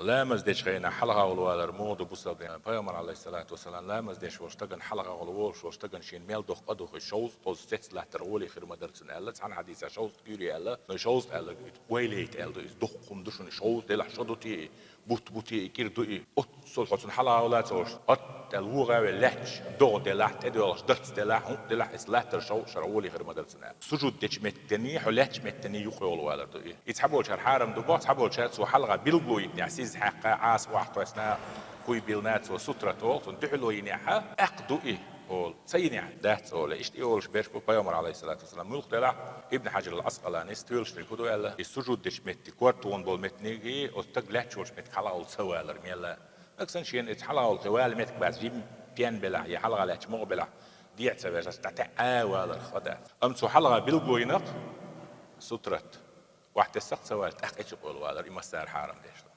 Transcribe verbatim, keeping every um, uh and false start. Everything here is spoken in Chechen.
Ламаз дечу хенахь хьалха волавалар муха ду бусалба дин? Пайхамар, алейхиссалату вассалам, ламаз деш волу стагана хьалха волу волуш волу стагана шена мел доккха а ду, шовзткъа-кхузткъа цец латтар гӀоле хир ма дара цунна аьлла, цхьана хьадийса шовзткъа куьйре аьлла, но шовзткъа аьлла, вайлайта аьлла ду иза, доккха хӀума ду шуна, шовзткъа делахь шо ду те, бутт бу те, кӀира ду и. Оццул хьо цунна хьалха вала ца волуш, хӀотта аьлла вогӀа ве лаьтташ, догӀа делахь, тӀедоьлхуш дарц делахь, хӀунтӀ делахь, иза латтар шовзткъа шарахь гӀоле хир ма дара цунна аьлла. Сужуд дечу меттане, хьо лаьттачу меттане юкъа йолу валар ду и. И цхьаболчара хьарам ду боху, цхьаболчара цо хьалха билгало йитинехь, сиз хьаькхна, Ӏаса охьатоьссина, куй билна, цо сутрат олу, цунна дуьхьало йинехь, тӀаккха ду и олу. Ца йинехь, дац олу. Иштта и олуш берш бу пайхамар, алейхиссалату вассалам. Муьлха делахь, Ибн Хьаджар ал-Ӏаскъаланис тоьлуш дерг хӀун ду аьлла, и сужуд дечу метте, кор тохана болу меттанеги, оцу стаг лаьтташ волчу метте хьалха волу ца валар мел а. Аса шена иза хьалха волу кхин вала меттиг бац, жим пен белахь, я хьалха лаьтташ мукъа белахь, дехьа ца веш, аса дӀатаьӀа валар хӀун дац. Амма цо хьалха билгало йина-кх сутрат, охьатесна-кх ца валар, тӀаккха и цу къола валар, и массара хьарам деш ду.